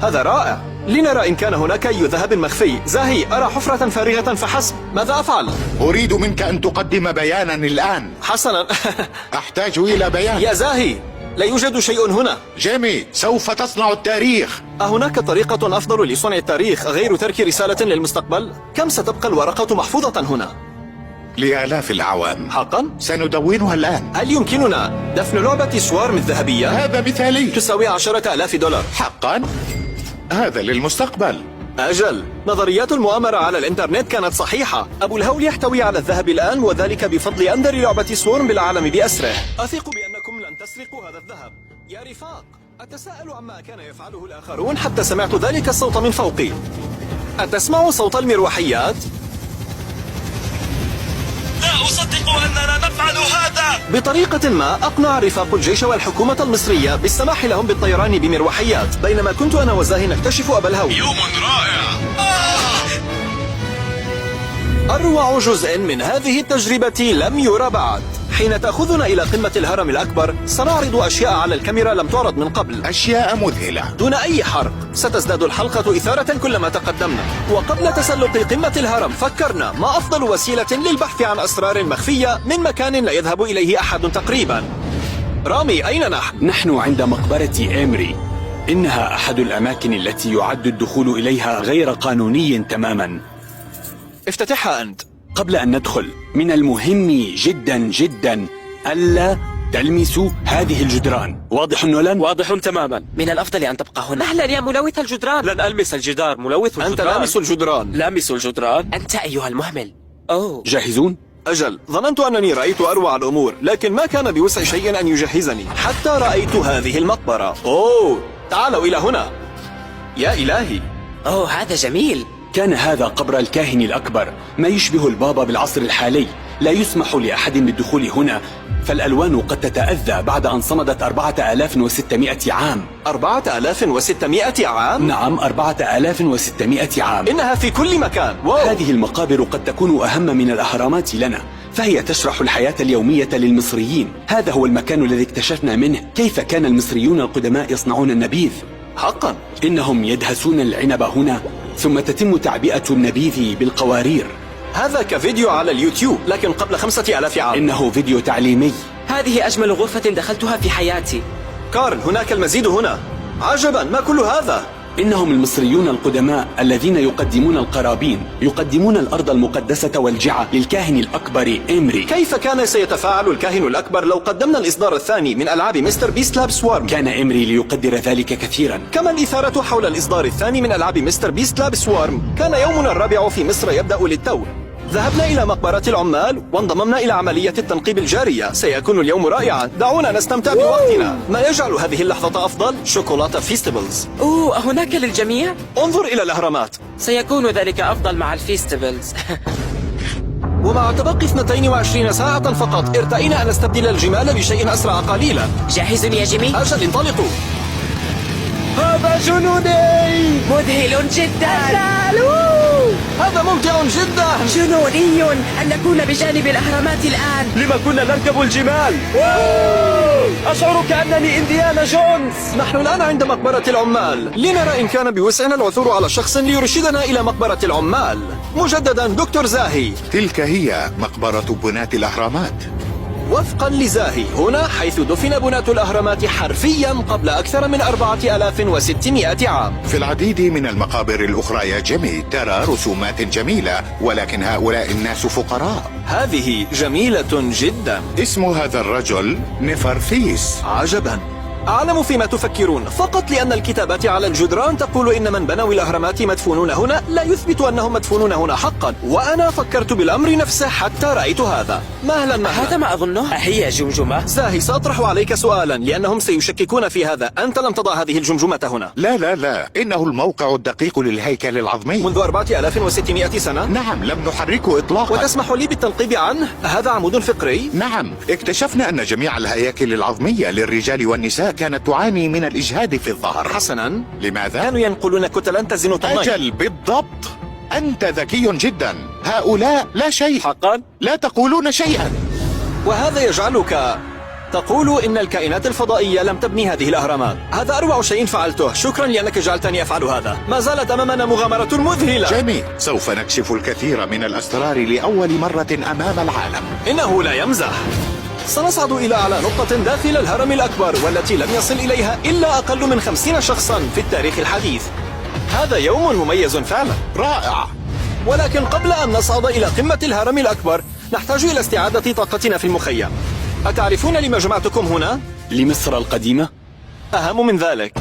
هذا رائع. لنرى إن كان هناك أي ذهب مخفي. زاهي، أرى حفرة فارغة فحسب. ماذا أفعل؟ أريد منك أن تقدم بيانا الآن. حسنا. أحتاج إلى بيان. يا زاهي، لا يوجد شيء هنا. جيمي، سوف تصنع التاريخ. أهناك طريقة أفضل لصنع التاريخ غير ترك رسالة للمستقبل؟ كم ستبقى الورقة محفوظة هنا؟ لآلاف الأعوام. حقا؟ سندونها الآن. هل يمكننا دفن لعبة سوارم الذهبية؟ هذا مثالي. تساوي 10,000 دولار. حقا؟ هذا للمستقبل. أجل، نظريات المؤامرة على الإنترنت كانت صحيحة. أبو الهول يحتوي على الذهب الآن، وذلك بفضل أندر لعبة سوارم بالعالم بأسره. أثق بأنكم لن تسرقوا هذا الذهب. يا رفاق، أتساءل عما كان يفعله الآخرون حتى سمعت ذلك الصوت من فوقي. أتسمع صوت المروحيات؟ لا أصدق أننا نفعل هذا. بطريقة ما أقنع رفاق الجيش والحكومة المصرية بالسماح لهم بالطيران بمروحيات، بينما كنت أنا وزاهي نكتشف أبا الهول. يوم رائع. أروع جزء من هذه التجربة لم يرى بعد. حين تأخذنا إلى قمة الهرم الأكبر سنعرض أشياء على الكاميرا لم تعرض من قبل. أشياء مذهلة دون أي حرق. ستزداد الحلقة إثارة كلما تقدمنا. وقبل تسلق قمة الهرم فكرنا ما أفضل وسيلة للبحث عن أسرار مخفية من مكان لا يذهب إليه أحد تقريبا. رامي، أين نحن؟ نحن عند مقبرة إيمري. إنها أحد الأماكن التي يعد الدخول إليها غير قانوني تماما. افتتحها أنت. قبل أن ندخل، من المهم جدا ألا تلمسوا هذه الجدران. واضح نولان؟ واضح تماما. من الأفضل أن تبقى هنا. مهلا يا ملوث الجدران. لن ألمس الجدار. ملوث الجدران. أنت لامس الجدران. لامس الجدران. أنت أيها المهمل. أوه. جاهزون؟ أجل، ظننت أنني رأيت أروع الأمور، لكن ما كان بوسع شيء أن يجهزني حتى رأيت هذه المقبرة. أوه، تعالوا إلى هنا. يا إلهي. أوه، هذا جميل. كان هذا قبر الكاهن الأكبر، ما يشبه البابا بالعصر الحالي. لا يسمح لأحد بالدخول هنا، فالألوان قد تتأذى بعد أن صمدت 4600 عام. 4600 عام؟ نعم، 4600 عام. إنها في كل مكان. واو. هذه المقابر قد تكون أهم من الأهرامات لنا، فهي تشرح الحياة اليومية للمصريين. هذا هو المكان الذي اكتشفنا منه كيف كان المصريون القدماء يصنعون النبيذ. حقا؟ إنهم يدهسون العنب هنا، ثم تتم تعبئة النبيذ بالقوارير. هذا كفيديو على اليوتيوب، لكن قبل 5000 عام. إنه فيديو تعليمي. هذه أجمل غرفة دخلتها في حياتي. كارل، هناك المزيد هنا. عجبا، ما كل هذا؟ إنهم المصريون القدماء الذين يقدمون القرابين، يقدمون الأرض المقدسة والجعة للكاهن الأكبر إيمري. كيف كان سيتفاعل الكاهن الأكبر لو قدمنا الإصدار الثاني من ألعاب مستر بيست لاب سوارم؟ كان إيمري ليقدر ذلك كثيرا. كما الإثارة حول الإصدار الثاني من ألعاب مستر بيست لاب سوارم. كان يومنا الرابع في مصر يبدأ للتو. ذهبنا إلى مقبرة العمال وانضممنا إلى عملية التنقيب الجارية. سيكون اليوم رائعا، دعونا نستمتع بوقتنا. ما يجعل هذه اللحظة أفضل؟ شوكولاتة فيستيفلز. أوه، هناك للجميع؟ انظر إلى الأهرامات. سيكون ذلك أفضل مع الفيستيفلز. ومع تبقي 22 ساعة فقط ارتئينا أن نستبدل الجمال بشيء أسرع قليلا. جاهز يا جيمي؟ أجل، انطلقوا. هذا جنوني. مذهل جدا. هذا ممتع جدا. جنوني أن نكون بجانب الأهرامات الآن. لما كنا نركب الجمال. أشعر كأنني إنديانا جونز. نحن الآن عند مقبرة العمال، لنرى إن كان بوسعنا العثور على شخص ليرشدنا إلى مقبرة العمال. مجددا دكتور زاهي. تلك هي مقبرة بناة الأهرامات. وفقا لزاهي، هنا حيث دفن بناة الأهرامات حرفيا قبل أكثر من 4600 عام. في العديد من المقابر الأخرى يا جيمي ترى رسومات جميلة، ولكن هؤلاء الناس فقراء. هذه جميلة جدا. اسم هذا الرجل نفرفيس. عجبا. أعلم فيما تفكرون، فقط لأن الكتابات على الجدران تقول إن من بنوا الأهرامات مدفونون هنا لا يثبت أنهم مدفونون هنا حقا. وأنا فكرت بالأمر نفسه حتى رأيت هذا. مهلا. هذا ما أظنه. أهي جمجمة؟ زاهي، سأطرح عليك سؤالا لأنهم سيشككون في هذا. أنت لم تضع هذه الجمجمة هنا. لا، إنه الموقع الدقيق للهيكل العظمي منذ 4600 سنة؟ نعم، لم نحركه إطلاقا. وتسمح لي بالتنقيب عنه؟ هذا عمود فقري؟ نعم، اكتشفنا أن جميع الهياكل العظمية للرجال والنساء كانت تعاني من الإجهاد في الظهر. حسنا. لماذا؟ كانوا ينقلون كتلا تزن طنين. أجل، بالضبط. أنت ذكي جدا. هؤلاء لا شيء. حقا؟ لا تقولون شيئا. وهذا يجعلك تقول إن الكائنات الفضائية لم تبني هذه الأهرامات. هذا أروع شيء فعلته. شكرا لأنك جعلتني أفعل هذا. ما زالت أمامنا مغامرة مذهلة. جميل، سوف نكشف الكثير من الأسرار لأول مرة أمام العالم. إنه لا يمزح. سنصعد إلى أعلى نقطة داخل الهرم الأكبر، والتي لم يصل إليها إلا أقل من 50 شخصا في التاريخ الحديث. هذا يوم مميز فعلا. رائع. ولكن قبل أن نصعد إلى قمة الهرم الأكبر نحتاج إلى استعادة طاقتنا في المخيم. أتعرفون لما جمعتكم هنا؟ لمصر القديمة؟ أهم من ذلك،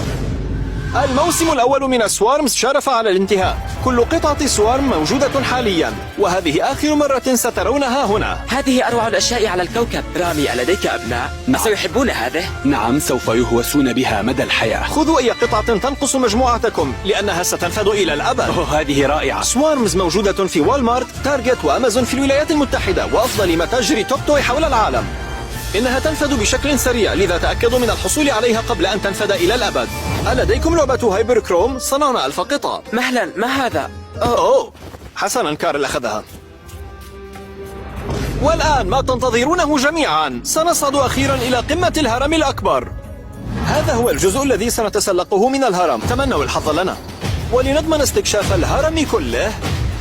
الموسم الأول من سوارمز شرف على الانتهاء. كل قطعة سوارم موجودة حاليا، وهذه آخر مرة سترونها هنا. هذه أروع الأشياء على الكوكب. رامي، ألديك أبناء؟ نعم. سيحبون هذه؟ نعم، سوف يهوسون بها مدى الحياة. خذوا أي قطعة تنقص مجموعتكم لأنها ستنفذ إلى الأبد. هذه رائعة. سوارمز موجودة في والمارت، تارجت وأمازون في الولايات المتحدة، وأفضل متاجر توك توي حول العالم. إنها تنفذ بشكل سريع، لذا تأكدوا من الحصول عليها قبل أن تنفذ إلى الأبد. ألديكم لعبة هايبر كروم؟ صنعنا 1000 قطعة. مهلا، ما هذا؟ أوه حسنا، كارل أخذها. والآن ما تنتظرونه جميعا، سنصعد أخيرا إلى قمة الهرم الأكبر. هذا هو الجزء الذي سنتسلقه من الهرم. تمنوا الحظ لنا. ولنضمن استكشاف الهرم كله،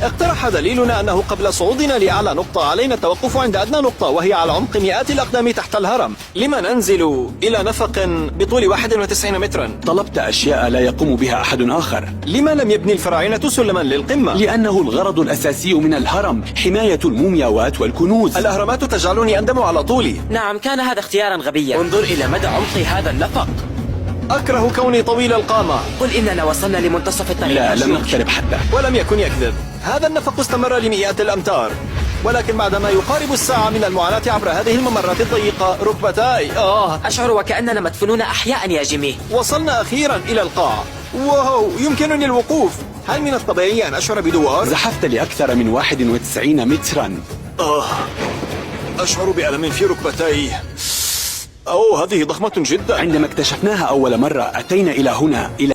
اقترح دليلنا أنه قبل صعودنا لأعلى نقطة علينا التوقف عند أدنى نقطة، وهي على عمق مئات الأقدام تحت الهرم. لما ننزل إلى نفق بطول 91 مترا؟ طلبت أشياء لا يقوم بها أحد آخر. لما لم يبني الفراعنة سلما للقمة؟ لأنه الغرض الأساسي من الهرم حماية المومياوات والكنوز. الأهرامات تجعلني أندم على طولي. نعم، كان هذا اختيارا غبيا. انظر إلى مدى عمق هذا النفق. أكره كوني طويل القامة. قل إننا وصلنا لمنتصف الطريق. لا، لم نقترب حتى. ولم يكن يكذب. هذا النفق استمر لمئات الأمتار، ولكن بعدما يقارب الساعة من المعاناة عبر هذه الممرات الضيقة، ركبتاي أشعر وكأننا مدفونون أحياء يا جيمي. وصلنا أخيرا إلى القاع. واو، يمكنني الوقوف. هل من الطبيعي أن أشعر بدوار؟ زحفت لأكثر من 91 مترا. أشعر بألم في ركبتي. هذه ضخمة جدا. عندما اكتشفناها أول مرة أتينا إلى هنا، إلى